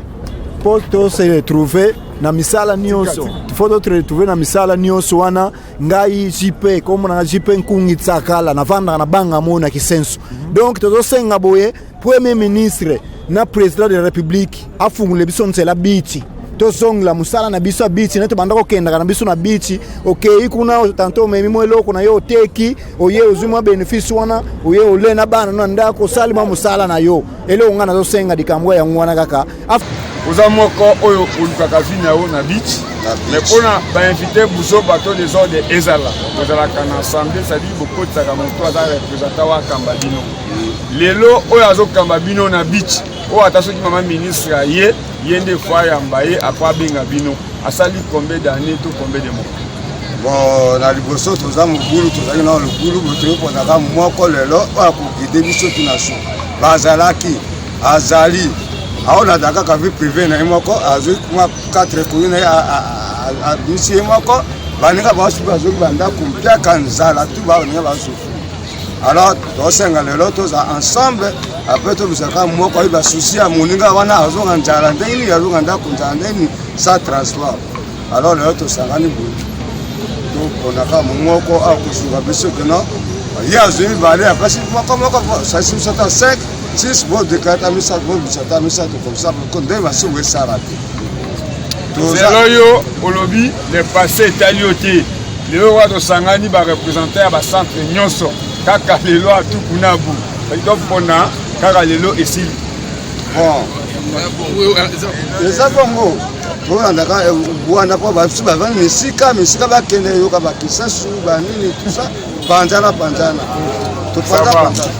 Po to se retrouver na misala nyonso. Faut to se retrouver na misala nyonso wana. Ngai JP, kombo na JP Nkungi Tsakala, navandaka na banga mo na Kisenso. Donc tozosenga boye premier ministre na président de la République afungule biso nzela biti, tozongela mosala na biso ya biti nete banda kokendaka na biso na biti. Okei kuna tanto omemi mwa eloko na yo, oteki, oye ozwi mwa bénéfice wana, oye ole na bana na ndako, osali mwa mosala na yo. Eloko ngai nazosenga likambo yango wana kaka. Oza moko oyo olukaka vie na yo na beach, mais mpona bainvité buzo bato désordre ezala ozalaka na assemblée, c'est-à-dire bokotisaka moto aza représentant oyo akamba bino. Lelo oyo azokamba bino na beach oyo, ata soki mama ministre aye, ye nde fo ayamba ye, apo abenga bino. Asali combien d'année to combien de mois? Bon, na liboso toza mobulu, tozalaki na lobulu, toyeponaka moko lelo oyo akoguide biso tina su bazalaki azali aolanda kaka vie privé na ye moko, azwi mwa 4 koyi na ye, abimisi ye moko, baninga basusu bazoki bandako mpiaka nzala tu baninga basusu. Alors tosenga lelo toza ensemble, après tobisaka moko ayi basusi ya moninga wana azonga nzala ndenge nini, azonga ndako nzala ndenge nini sans transport. Alors lelo tosangani boye, toponaka moko akosunga biso kino ye azwi mibale, apesi moko moko, salisi biso ata 5 6, bodekla ata misato, bobisa ata misato, comme ça nde masumu esala te. Lelo yo olobi le passé etali yo te. Lelo wana tosangani bareprésentant ya bacentre nyonso, kaka lelo atukunabu topona kaka lelo esili. Bon, eza bongo, tolandaka wana mpo basusu bavandi misika misika, bakende yoka bakisasu banini tusa panzana panzana, topanza panzana.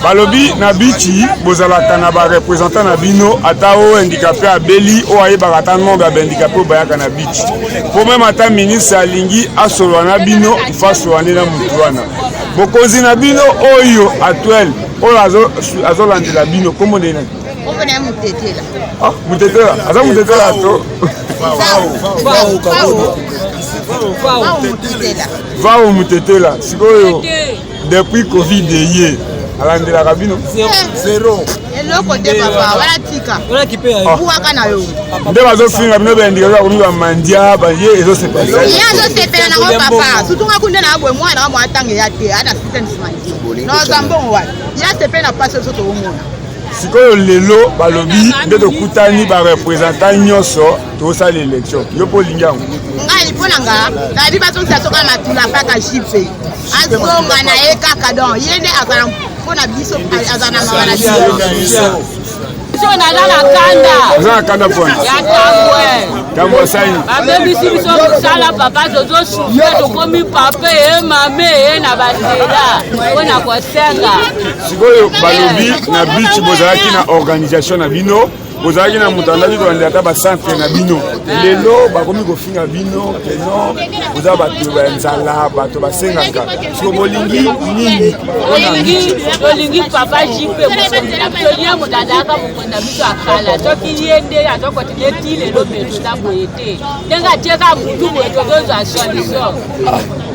Balobi na bichi bozalaka na bareprésentant na bino, ata oyo handicapé abeli oyo ayebaka ata nombre ya bahandicapé oyo bayaka na bichi, po même ata ministre alingi asolola na bino, ifo asolola nde na motu wana. Bokonzi na bino oyo actuel oyo azolandela bino, kombo nde nani? Kombo na ye Mutetela. Ah, Mutetela aza Mutetela to Vao Mutetela. Vao Mutetela. Sikoyo depuis Covid eye, alandelaka bino? Zero eloko te papa, wana tika buwaka na yo. Nde bazofinga bino baindikateur, bakomi bamandia, baye ezosepela. Ye azosepela nango papa, surtout nga kunde na boye mwana wa mwa atanga ya te ana système nsima naza mbongo wapi, ye asepeli na pasi oso toomona. Sikoyo lelo balobi nde tokutani bareprésentant nyonso, tosala élection. Yo mpo olingi yango? Ngai mpo na nga nayebi bazongisa soka matula mpaka jipe azonga na ye kaka, donc ye nde azala mpo na biso, azala na mawa na biso. Biso naza na kanda. Oza na kanda mpona ya tambwe. Tambwe asali? Babebisi biso mosala papa, tozosufre, tokomi papa e mame e na banzela mpo na kosenga. Sikoyo balobi na bichi bozalaki na organisation na bino, bozalaki na moto andaki kolandela ata bacentre na bino. Lelo bakomi kofinga bino keno boza bato ya nzala, bato basengaka. Siko bolingi nini mpona tolingi tolingi papa jipe mokonzi na biso, ye moto azalaka mokonzi na biso akala. Soki ye nde azokontinue ti lelo, me toza boye te, ndenge atieka mutu boye, tozozwa solution.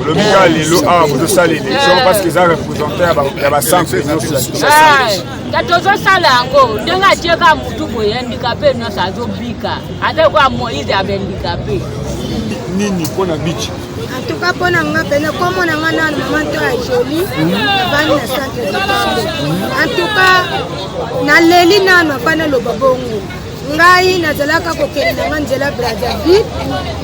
Olobi kaka lelo awa bozosala élection parce que eza représentant ya bacentre nyonso ya Kinshasa. Ka tozosala yango ndenge atieka mutu boye, handicapé nyonso azobika, aza lokola Moïse ya bahandicapé. Nini mpona bichi? En tout cas mpo na nga pene kombo na nga nanu mama nto ya joli navandi na centre de en tout cas naleli nanu afa naloba bongo. Ngai nazalaka kokende na nga nzela Brazzaville,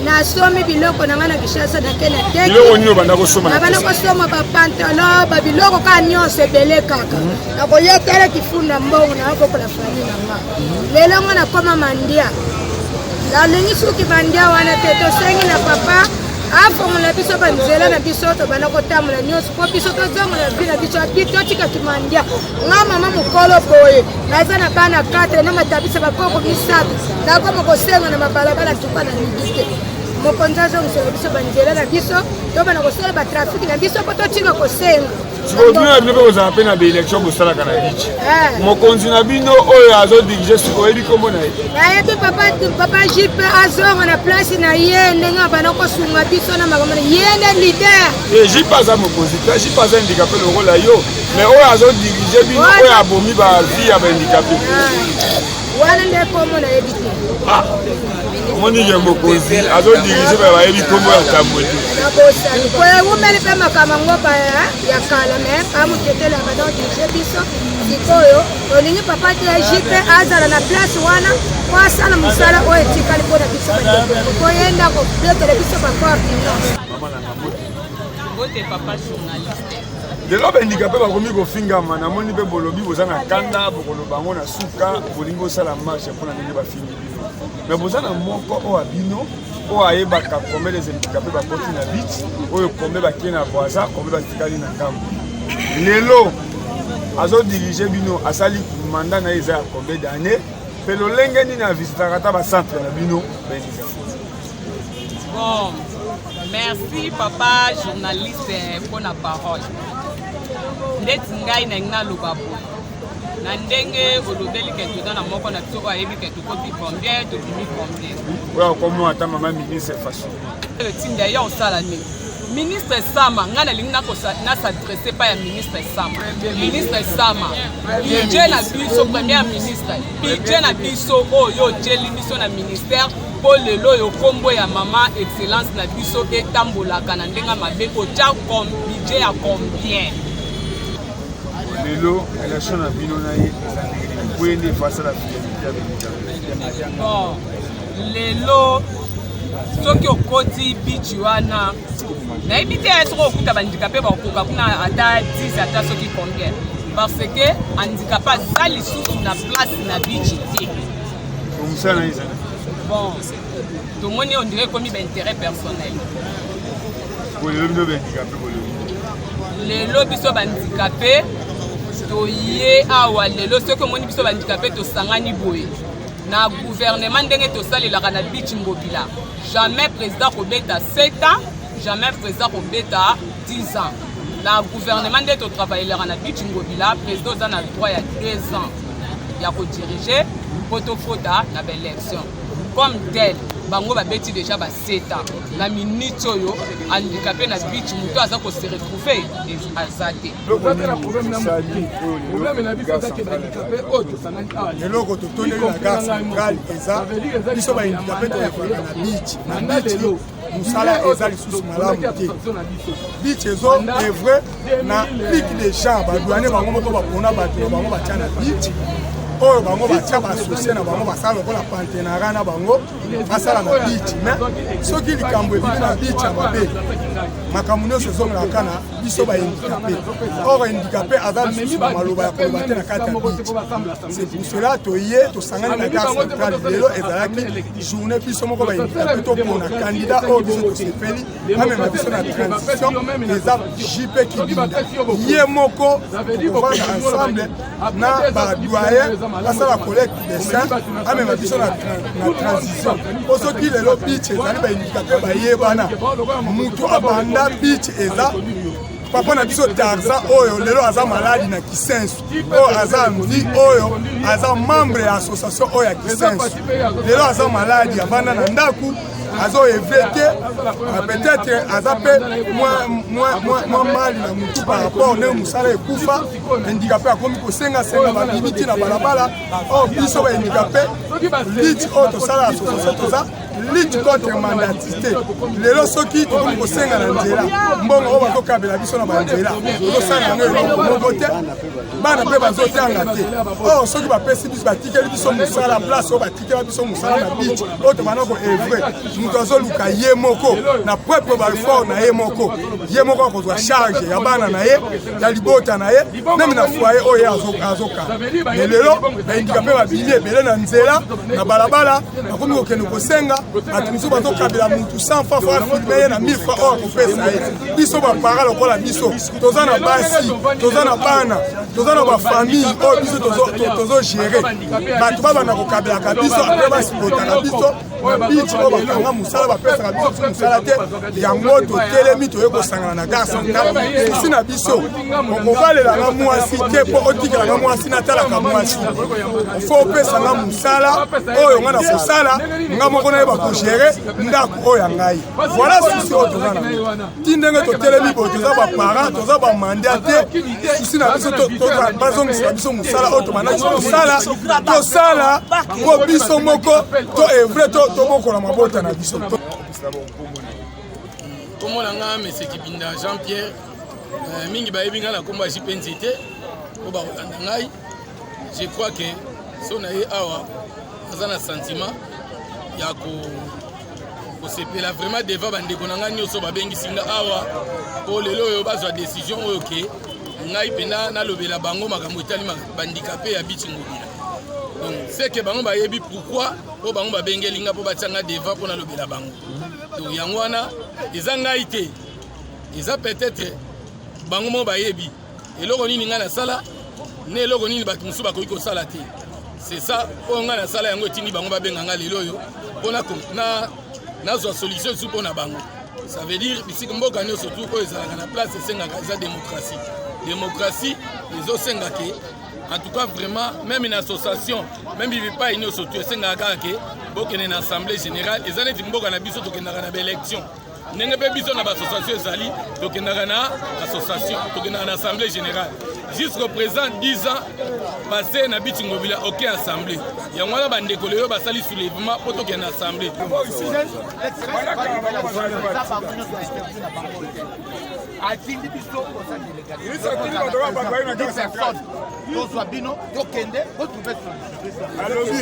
nasomi biloko na ngai na Kinshasa, nake na teki nini obanda kosomba? Nabanda kosomba bapantalon, babiloko kaka nyonso ebele kaka. Nakoya tala kifunda mbongo na bokola famille na nga. Lelo nga nakoma mandia, nalingi suki mandia wana te. Tosengi na papa afongola biso banzela na biso, tobanda kotambola nyonso mpo biso tozongola vie na biso, abi totika kimandia. Nga mama mokolo boye, naza na bana 4 na matabisa bakoko misato, nakoma kosenga na mabalabala. Tuka na lingi te. Mokonzi azongisela biso banzela na biso, tobanda kosala batrafiki na biso mpo totika kosenga. Sikoyo bino na bino mpe kozala mpe na baélection bosalaka na bichi. Mokonzi na bino oyo azodirige sikoyo, oyebi nkombo na ye? Nayebi papa, papa JP azonga na place na ye ndenge abanda kosunga biso na makambo. Ye nde leader. JP aza mokonzi te, JP aza handicapé lokola yo, mais oyo azodirige bino, oyo abomi bavie ya bahandicapé. Wana nde kombo nayebi te. Omoni ke mokonzi azodirige, me bayebi nkombo ya tambwe te. Nabosani po ewumeli mpe makambo yango ya kala, me amutetele abanda kodirige biso. Sikoyo tolingi papa JP azala na place wana po asala mosala oyo etikali mpona biso bandeko, po ye nde akobetela biso baporte nyonso. Mbote papa journaliste. Lelo bahandicapé bakomi kofingama. Namoni mpe bolobi boza na kanda, bokoloba yango na suka. Bolingi osala marche mpona ndenge bafingi bino, mais boza na moko oyo abino oyo ayebaka combien des handicapé bakoti na beach oyo, combien bakei na Brazza, combien batikali na ngambo. Lelo azodirige bino, asali mandat na ye eza ya combien d'année, mpe lolenge nini avisitaka ata bacentre na bino bahandicapé? Bon, merci papa journaliste mpona parole. Ndeti ngai nalingi naloba boye, na ndenge olobeli ke toza na moko na biso oyo ayebi ke tokoti combien, tobimi combien. Oyo akomona ata mama ministre facilement. Etinda ya osala nini, ministre Sama? Ngai nalingi nas'adresse pa ya ministre Sama. Ministre Sama, budget na biso, premier ministre, budget na biso oyo otieli biso na ministère, mpo lelo oyo nkombo ya mama excellence na biso etambolaka na ndenge mabe, otya budget ya combien? Lelo relation na bino na ye eza ndenge nini, po ye nde efasala fidélité ya bahandicapé? Bon, lelo soki okoti beach wana, nayebi te soki okuta bahandicapé bakokoka kuna ata 10, ata soki combien, parce que handicapé aza lisusu na place na beach te. Mosala na ye ezali? Bon, tomoni on dirait ekomi baintérêt personnel. Lelo bino bahandicapé bolobi? Lelo biso bahandicapé toye awa lelo, soki omoni biso bahandicapé tosangani boye na gouvernement, ndenge tosalelaka na beach Ngobila, jamais président kobeta 7 ans, jamais président kobeta 10 ans. Na gouvernement nde totravaillelaka na beach Ngobila, président oza na droit ya 2 ans ya kodirige mpo tokota na baélection comme tel. Bango babeti déjà ba 7 ans. Na minute oyo, handicapé na beach, moto aza kose retrouve aza te. Eloko totondeli na gare centrale eza biso bahandicapé toyefaka na beach. Na beach mosala eza lisusu malamu te. Beach ezo œuvre na pique de gens badouane bango moko, bapona bato na bango batya na beach oyo bango batya baassocié na bango, basala lokola partenariat na bango, basala na beach. Mais soki likambo ebimi na beach ya mabe, makambo nyonso ezongelaka na biso bahandicapé. Or handicapé aza lisusu na maloba ya koloba te na kati ya beach. C'est pour cela toye tosangani na gare centrale lelo. Ezalaki journée biso moko bahandicapé topona candidat oyo biso tosepeli amema biso na transition. Eza JP Kibinda ye moko. Tokovanda ensemble na badoyen, basala collecte de sein, amema biso na transition. Po soki lelo beach ezali bahandicapé bayebana, mutu abanda beach eza papa na biso Tarzan, oyo lelo aza maladi na Kisensu, oyo aza mvi, oyo aza membre ya association oyo ya Kisensu. Lelo aza maladi, avanda na ndako, azoevre te, peut-être aza mpe mwa mali na mutu par rapport ndenge mosala ekufa. Handicapé akomi kosengasenga, babimi ti na balabala. Oyo biso bahandicapé, lutte oyo tosala association toza. Lutte contre mandatite. Lelo soki tokomi kosenga na nzela mbongo oyo bazokabela biso na banzela, tozosala yango eloko moko te, bana mpe bazotanga te. Or soki bapesi biso, batikeli biso mosala, place oyo batikela biso mosala na beach oyo tobanda ko evre, moto azoluka ye moko na propre balfort na ye moko, ye moko akozwa charge ya bana na ye, ya libota na ye, meme na foyer oyo ye azokanga. Me lelo baindika mpe babimi ebele na nzela, na balabala, bakomi kokende kosenga. Bato mosusu bazokabela mutu 100 francs fo afilme ye na 1000 francs oyo akopesa ye. Biso bapara lokola biso toza na basi, toza na bana, toza na bafamille oyo biso tozogere. Bato babanda kokabelaka biso apres basipotaka biso na beach oyo bakanga mosala, bapesaka biso ti mosala te. Yango totelemi, toye kosangana na gare centrale. Susi na biso, okobalelanga mwasi te mpo otikelanga mwasi natalaka mwasi. Fo opesanga mosala oyo nga na kosala, nga moko nayeba kogere ndako oyo ya ngai. Voilà susi oyo toza nango ti ndenge totelemi boye. Toza baparent, toza bamandia te. Susi na biso, bazongisela biso mosala oyo tobandaki kosala, tosala mpo biso moko to evre, tobokola mabota na biso. Kombo na nga Monsieur Kibinda Jean Pierre. Mingi bayebi nga na kombo ya JP Nzete oyo bakolanda ngai. Je crois que so na ye awa aza na sentiment ya kosepela vraiment devant bandeko na ngai nyonso babengisi nga awa mpo lelo oyo bazwa décision oyo ke ngai mpenza nalobela bango makambo etali bandikape ya Bichi Ngobila. Donc c'est que bango bayebi pourquoi mpo bango babengeli nga mpo batia nga devant mpo nalobela bango. Donc yango wana eza ngai te, eza peut-être bango moko bayebi eloko nini ngai nasala na eloko nini bato mosusu bakoki kosala te. C'est ça oyo ngai nasala, yango etindi bango babenga ngai lelo oyo mpo nazwa solution esu mpo na bango. Ça veut dire bisika mboka nyonso tu oyo ezalaka na place esengaka eza démocratie. Démocratie ezosenga ke en tout cas vraiment même une association, même bipai nyonso tu esengaka kaka ke bokende na assemblée générale. Eza neti mboka na biso tokendaka na baélection, ndenge mpe biso na baassociation ezali, tokendaka na association, tokendaka na assemblée générale. Jusqu'au présent, 10 ans passé na Bichi Ngobila, aucun assemblée. Yango wana bandeko lelo basali soulèvement mpo tokende na assemblée. Atindi biso kosa délégation, tozwa bino, tokende botrouve. Alobi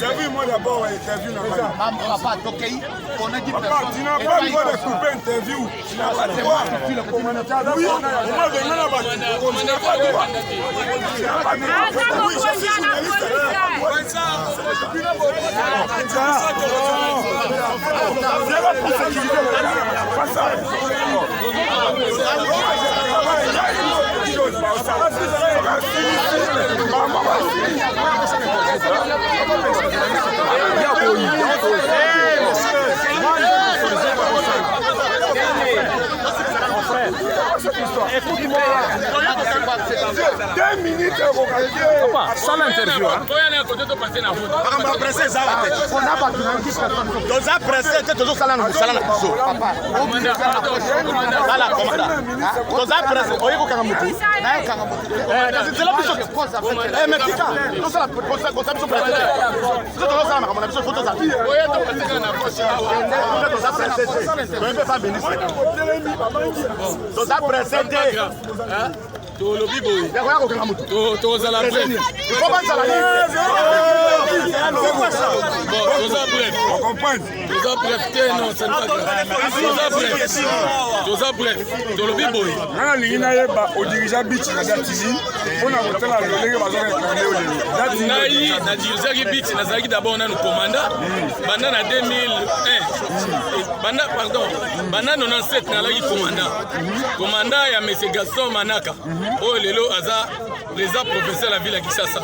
servi-moi d'abord interview na ngai. Papa, tokei, on a dit. Papa, tu n'as pas le droit de couper interview. Tu n'as pas le droit. Oui, moi venga na bato. Tu n'as pas le droit. Tu n'as pas le droit. Oui, je suis journaliste. Pour sécurité, pas ça. Écoute-moi. 2 minutes. Papa, sala interview. Makambo ya presse eza awa te. Toza presse te, tozosala na mosala na biso. Tala komanda, toza presse, oye kokanga motu kasi nzela biso. Mais tika tosala kosa biso presse te. Biso tozosala makambo na biso, fo tozala, toza presse te, toye mpe pa ministre, toza presse te. Tolobi boye. Yakoya kokanga motu. Tozala bref. Ifo bazala. Bon, toza bref, toza bref te. Non, ce n'est pas grave, toza bref, toza bref. Tolobi boye. Nga nalingi nayeba, odirigea beach na date nini, mpona kotala lolenge bazoreklame yo lelo? Ngai nadirigeaki beach, nazalaki d'abord nanu commandant banda na 2001, banda, pardon, banda 97. Nalaki commandant ya monsieur Gaston Manaka oyo lelo aza président professeur ya ville ya Kinshasa.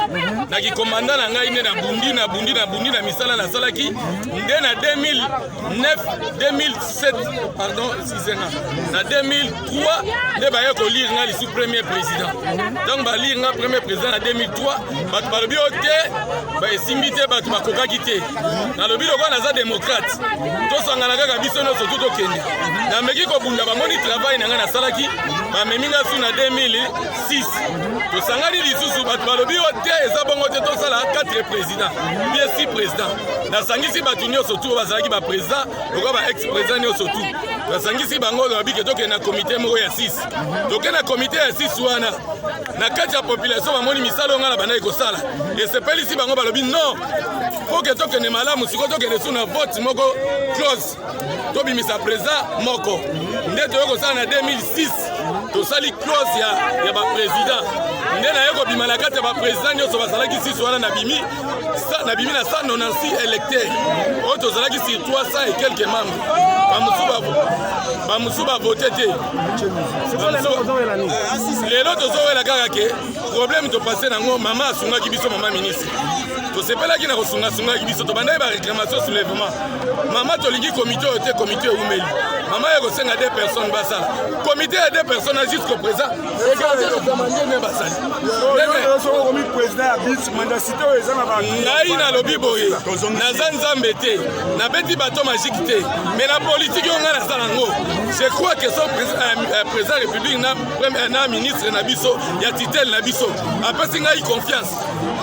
Naki commandant na ngai nde nabundi, nabundi, nabundi na misala nasalaki nde na 2000. 2009 2007, pardon, excusez nga, na 2003 nde baye kolire nga lisu premier président. Donc balire nga premier président na 2003, bato balobi oyo te, esimbi te, bato bakokaki te. Nalobi lokola naza démocrate, tosangana kaka biso nyonso tu tokende. Nameki kobunda, bamoni travail na ngai nasalaki, bamemi nga su na 2006, tosangani lisusu, bato balobi oyo te, eza bongo te, tosala 4 président bien 6 président. Nasangisi bato nyonso tu oyo bazalaki baprésident, lokola ba ex président nyonso tu, nasangisi bango, lobi ke tokende na komite moko ya 6. Tokende na komite ya 6 wana, na kati ya population bamoni misala oyo ngai na bandaki kosala, esepelisi bango, balobi non, mpo ke tokende malamu. Sikoyo tokende su na vote moko close, tobimisa président moko. Nde toyei kosala na 2006, tosali close ya baprésident. Nde naye kobima na kati ya baprésident nyonso bazalaki 6 wana, nabimi na 196 électeurs oyo tozalaki sur 300 et quelques membres. Bamosusu bavote te. Lelo tozowela kaka ke problème topase nango, mama asungaki biso, mama ministre, tosepelaki na kosungasungaki biso. Tobandaki baréclamation, soulèvement: mama, tolingi komité oyo te, komité ewumeli. Mama ye kosenga deux personnes basala komité ya deux personnes. Jusqu'au présent, ndenge basali, ngai nalobi boye, naza Nzambe te, nabeti bato magique te, mais na politike oyo ngai naza nango, je crois que so président République na ministre na biso ya tutelle na biso apesi ngai confiance,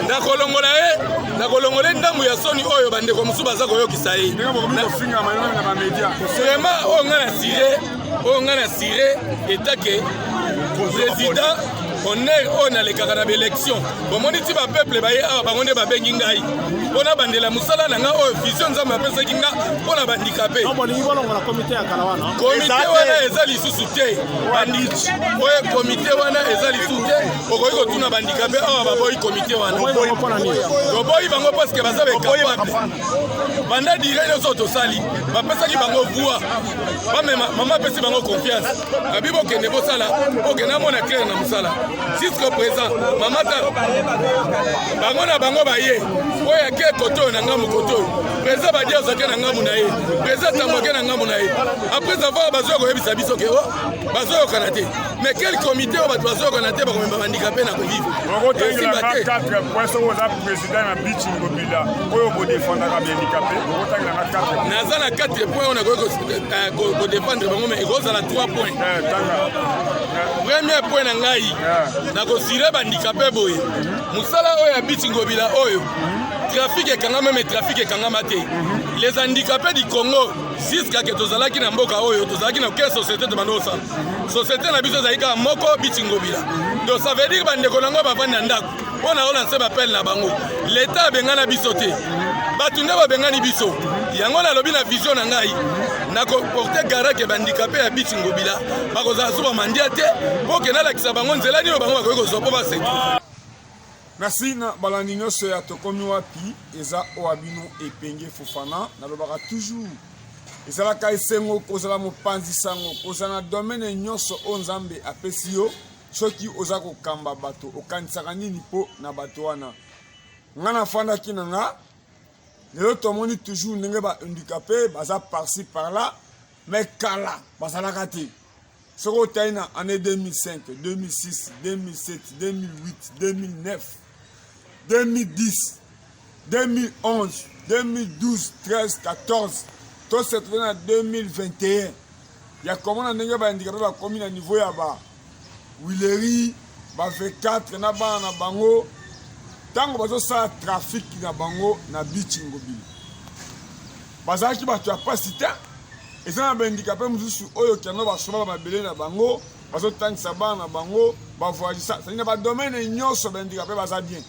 nakolongola ye, nakolongola ye ndambo ya soni oyo bandeko mosusu baza koyokisa ye. Vraiment, oyo ngai na sire, oyo ngai na sire etake président honneur oyo nalekaka na baélection, bomoni ti bapeuple baye awa, bango nde babengi ngai mpo na bandela mosala na ngai oyo vision Nzambe apesaki nga mpo na bahandicapé. Komite wana eza lisusu te. Oyo komite wana eza lisusu te. Okoki kotuna bahandicapé awa, baboyi komite wana. Toboyi bango parce que baza baincapable. Banda dire nyonso tosali, bapesaki bango voix, bamema. Mama apesi bango confiance, babi bokende bosala, bokende amona clair na mosala. Jusqu'au présent, mama ta bango na bango baye oyo ake kote oyo na ngambu, kote oyo président Badi azwake na ngambu na ye, président Tambo ake na ngambu na ye. Après avoir bazwa koyebisa biso ke o bazoyokana te. Mais quel comité oyo bato bazoyokana te, bakomema bahandicapé na kovivre? Esimba te. 4 points, soki oza président na Beach Ngobila oyo bodefendaka bahandicapé, okotangelanga 4? Naza na 4 points oyo nakoki kodefendre bango, mais ekozala 3 points. Premier point na ngai, nakosire bahandicapé boye: mosala oyo ya Beach Ngobila oyo, trafic ekangama, mais trafic ekangama te. Les handicapés du Congo, jusqu'à ke tozalaki na mboka oyo, tozalaki na aucune société. Tobanda kosala société na biso ezalaki kaka moko, Beach Ngobila. Donc ça veut dire bandeko nango bavandi na ndako mpo na olanse bapele na bango. Leta abengana biso te, bato nde babengani biso. Yango nalobi na vision na ngai, nakoporte garant ke bahandicapé ya Beach Ngobila bakozala so bamandia te, mpo ke nalakisa bango nzela nini bango bakoki kozwa mpo baseki. Merci na balandi nyonso ya Tokomi Wapi. Eza oyo bino Epenge Fofana. Nalobaka toujours, ezalaka esengo kozala mopanzi sango, kozala na domaine nyonso oyo Nzambe apesi yo. Soki oza kokamba bato, okanisaka nini mpo na bato wana? Nga nafandaki na nga lelo, tomoni toujours ndenge bahandicapé baza par-ci par-là, mais kala bazalaka te. Soki otali na année 2005, 2006, 2007, 2008, 2009, 2010, 2011, 2012, 13, 14, to se retrouve na 2021 ya komona ndenge bahandicapé bakomi na niveau ya ba Huileries, ba V4 na bana na bango. Ntango bazosala trafic na bango na Beach Ngobila, bazalaki bato ya pasi te. Eza na bahandicapé mosusu oyo keno basomba bamabele na bango, bazotangisa bana na bango, bavoyagisa na badomaine nyonso. Bahandicapé baza bien.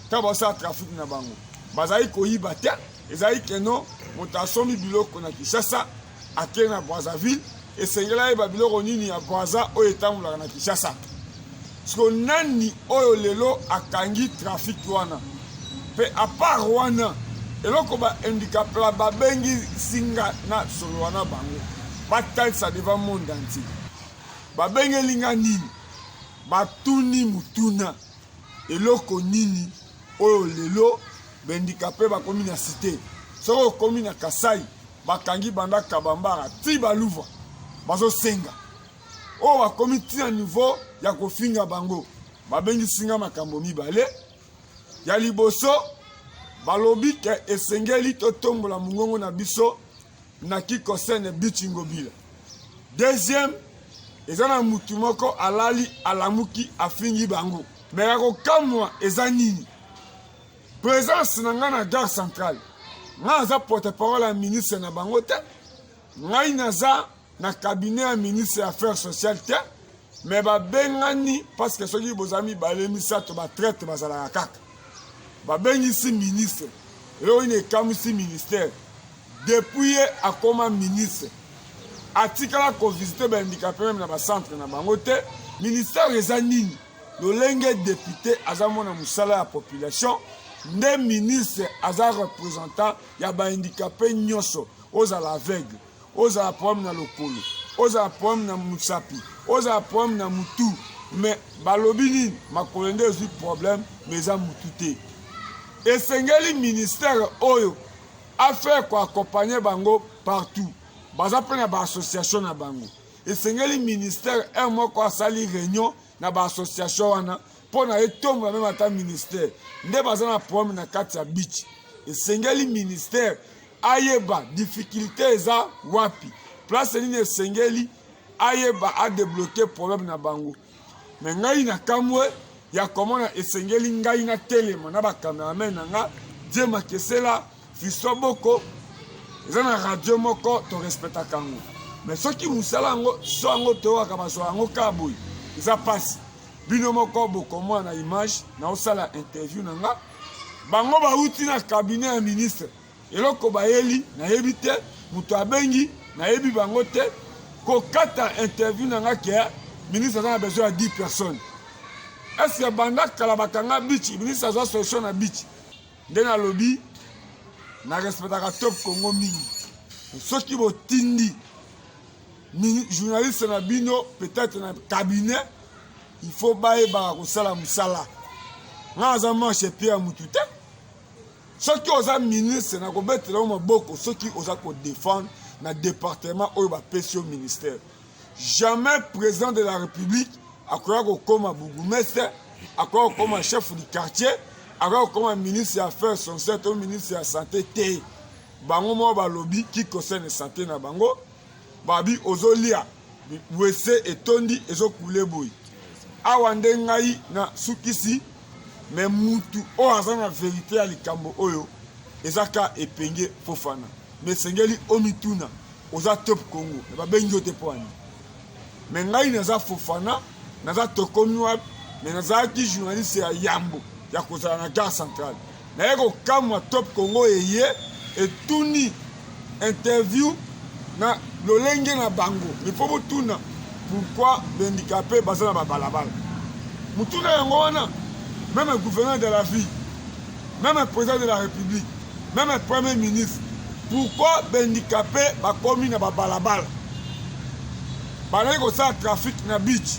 Ntango bazosala trafic na bango, bazali koyiba te. Ezali keno moto asombi biloko na Kinshasa, ake na Brazzaville, esengeli ayeba biloko nini ya Braza oyo etambolaka na Kinshasa. Siko nani oyo lelo akangi trafic wana? Mpe à part wana, eloko bahandicapé babengi singa na solo wana, bango batalisa devant monde entier, babengeli nga nini? Batuni mutuna: eloko nini oyo lelo bahandicapé bakomi na cité? Soki okomi na Kasai, Bakangi banda Kabambara ti Baluva bazosenga oyo bakomi ti na niveau ya kofinga bango. Babengisi nga makambo mibale. Ya liboso, balobi ke esengeli totombola mongongo na biso na kikosene Beach Ngobila. Deuxième, eza na mutu moko alali alamuki afingi bango. Me ya kokamwa eza nini? Presence na ngai na gare centrale, ngai naza porte-parole ya ministre na bango te, ngai naza na cabinet ya ministre ya affaires sociales te, me babengani parce que soki boza mibale misato batraite bazalaka kaka. Babengisi ministre, eloko nini ekamwisi ministère? Depuis ye akoma ministre atikala kovisite bahandikape meme na bacentre na bango te. Ministère eza nini? Lolenge depute aza mona mosala ya population, nde ministre aza représentant ya bahandikape nyonso. Ozala aveugle, ozala problème na lokolo, ozala problème na mosapi, ozala problème na mutu, mais balobi nini? Makolo nde ezwi problème, mais eza mutu te. Esengeli ministère oyo affaire koaccompagne bango partout, baza mpe na baassociation na bango. Esengeli ministère un moko asali réunion na baassociation wana mpo na etombola meme ata ministère nde baza na problème na kati ya beach. Esengeli ministère ayeba difficulté eza wapi, place nini esengeli ayeba adebloke problème na bango. Me ngai na kamwe ya komona esengeli ngai natelema na bacameraman na nga Die Makesela, Fiston Boko, eza na radio moko torespectaka yango, me soki mosala yango so yango toyokaka bazwa yango kaka boye, eza mpasi. Bino moko bokomona na image naosala interview na nga, bango bauti na cabinet ya ministre, eloko bayeli nayebi te, moto abengi nayebi bango te, kokata interview na nga ke ministre aza na besoin ya 10 personnes. Est-ce que banda kala bakanga beach, ministre azwa solution na beach? Nde nalobi na respectaka Top Congo mingi. Soki botindi journaliste na bino peut-être na cabinet, il faut bayebaka kosala mosala. Nga aza manche pied ya mutu te. Soki oza ministre na kobetela yo maboko soki oza kodefendre na département oyo bapesi yo ministère. Jamais président de la République akoya kokoma bourgmestre, akoya kokoma chef du quartier, akoya kokoma ministre ya affaires sociales to ministre ya santé te. Bango moko balobi qui concerne santé na bango, babi ozolia wese etondi ezokule boye. Awa nde ngai na sukisi, me mutu oyo aza na verite ya likambo oyo eza ka Epenge Fofana. Me esengeli omituna, oza Top Congo me babengi yo te mpo ani? Me ngai naza Fofana, naza tokomi wapi, me nazalaki journaliste ya yambo ya kozala na gare centrale. Naye kokamwa Top Congo eye etuni interview na lolenge na bango. Il faut botuna pourquoi bahandicapé baza na babalabala. Motuna yango wana, même gouverneur de la ville, même président de la république, même premier ministre, pourquoi bahandicapé bakomi na babalabala? Bazali kosala trafic na beach.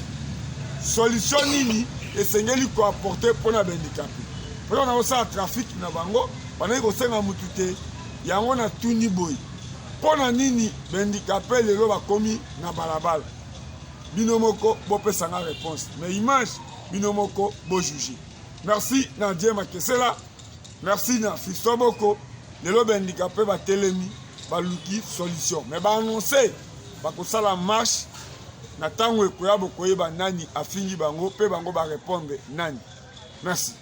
Solution nini esengeli koapporte mpona bahandicapé? Mpona na kosala trafic na bango, bazali kosenga mutu te. Yango natuni boye, mpo na nini bahandicapé lelo bakomi na balabala? Bino moko bopesa nga réponse, mais image bino moko bojuge. Merci na Dieu Makesela, merci na Fiston Boko. Lelo bahandicapé batelemi, baluki solution, mais baannonce bakosala marche na ntango ekoya, bokoyeba nani afingi bango mpe bango barépondre nani. Merci.